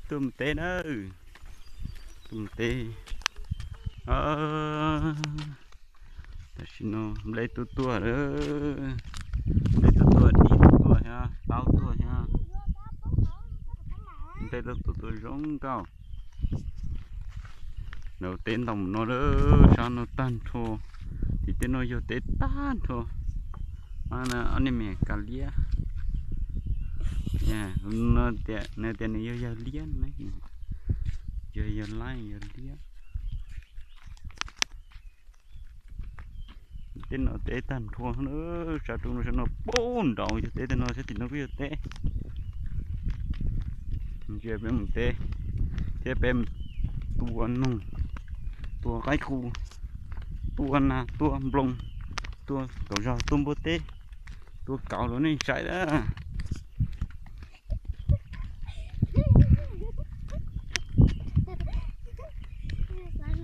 Tuaj mus teb na, tuaj mus teb. Tam sim no nplej tuaj tuaj lawm, nplej tuaj tuaj, dib tuaj tuaj thiab, taub tuaj thiab. Nplej tuaj tuaj tuaj zoo nkauj. Lawv teb ntoo no lawm, sab no tag nrho, tim tej no yog teb tag nrho. Ob niag me kav liab, nws tias nws yog yawg liab, yog yawg laib yawg liab. Tej no teb tag nrho, sab roob no sab no pub nraud yog teb, tej no sab tim no kuj yog teb. Ntsia peb mus teb thiab peb tua noog, tua qaib qus, tua nas, tua nploos, tua kaum zog, tua npua teb, tua kauv los nej saib a.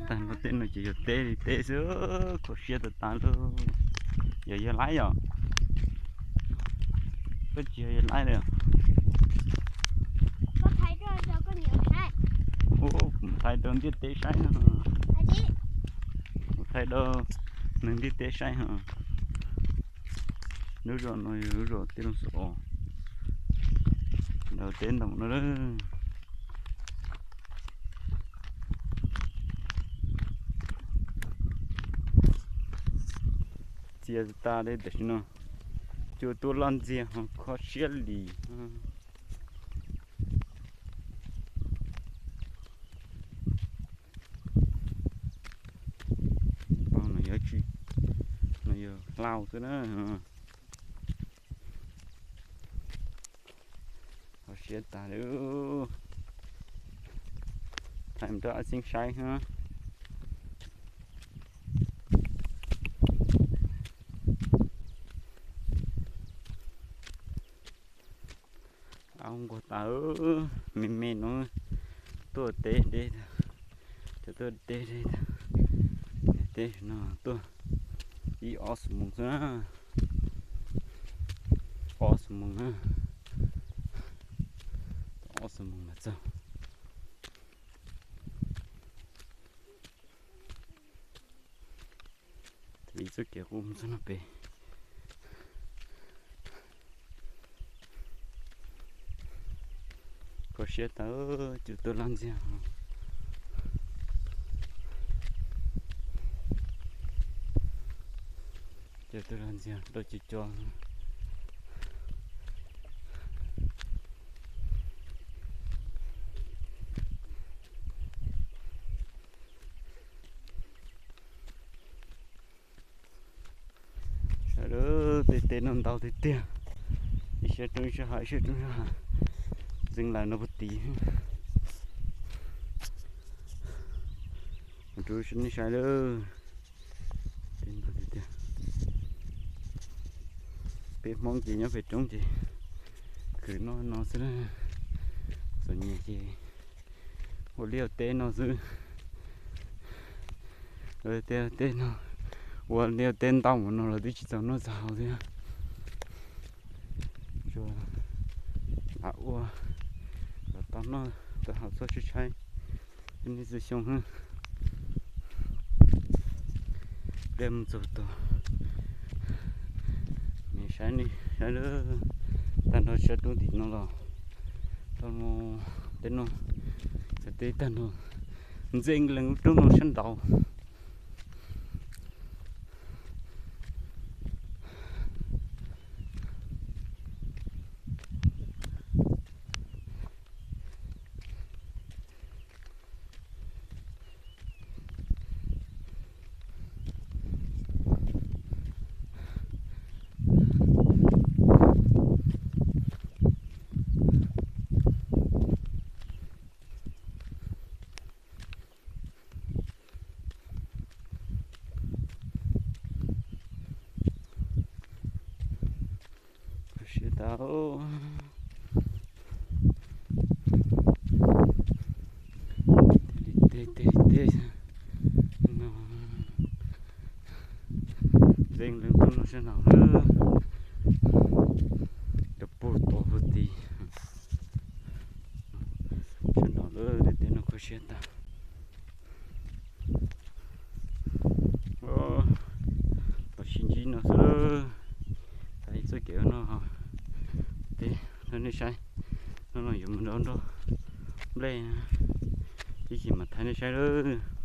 Tag nrho tej no ces yog teb li teb xwb, kho siab tas tas lauj. Yog yawg laib yom? Koj tsis yog yawg laib li. Ua, kuv thaij rau ntiaj teb saib no. Kuv thaij rau neeg ntiaj teb saib hos. Lub zos no yog lub zos Tij Looj Xu Os, lawv teb ntoo no lawm. Txias tas li tam sim no, cua tuaj loj ntxiag ho kho siab li. Paub no yog tsis, no yog hlau xwb na. Kho siab tas li. Thaij mus rau ab xeeb saib hos. Au nquag tas, me me no tuaj teb deb, cov tuaj teb deb, teb no tuaj ib ob xuab moos xwb, ob xuab moos na, ob xuab moos los txog. Ib txoj kev qub mus txog no pem. Kho siab tas, cua tuaj loj ntxiag. Cua tuaj loj ntxiag, daj cua cua. Sawv daws, tej teb no ntau tiag tiag. Ib sab roob ib sab hav, ib sab roob ib sab hav, ntxeev lawm no puag tid. Rau nej saib lawm. Peb Hmoob ces nyob pem roob ces khwv noj no xwb, txom nyem ces ua liaj teb no xwb. Tej no ua liaj teb ntau mus no los twb tsis txaus noj txaus haus thiab. Tsuas lam ua kom tau noj tau haus txhua tsis tshaib. Nej txhua xyoo pliag mus txog tod, nej saib, nej saib lawm, tag nrho sab roob tim no los tau mus tej no, tej tag nrho ntxeev lees lub roob no sab nraud. Siab tau. Tej li tej tej li tej no, ntxeev lees roob no sab nraud lawm, cov puag tod puag tid, sab Siab tag. Los sib ntsib no xwb, txog ib txoj kev no teb rau nej saib. No no yuav mus nrau nroj nplej, ib chim mam thaij nej saib lawm.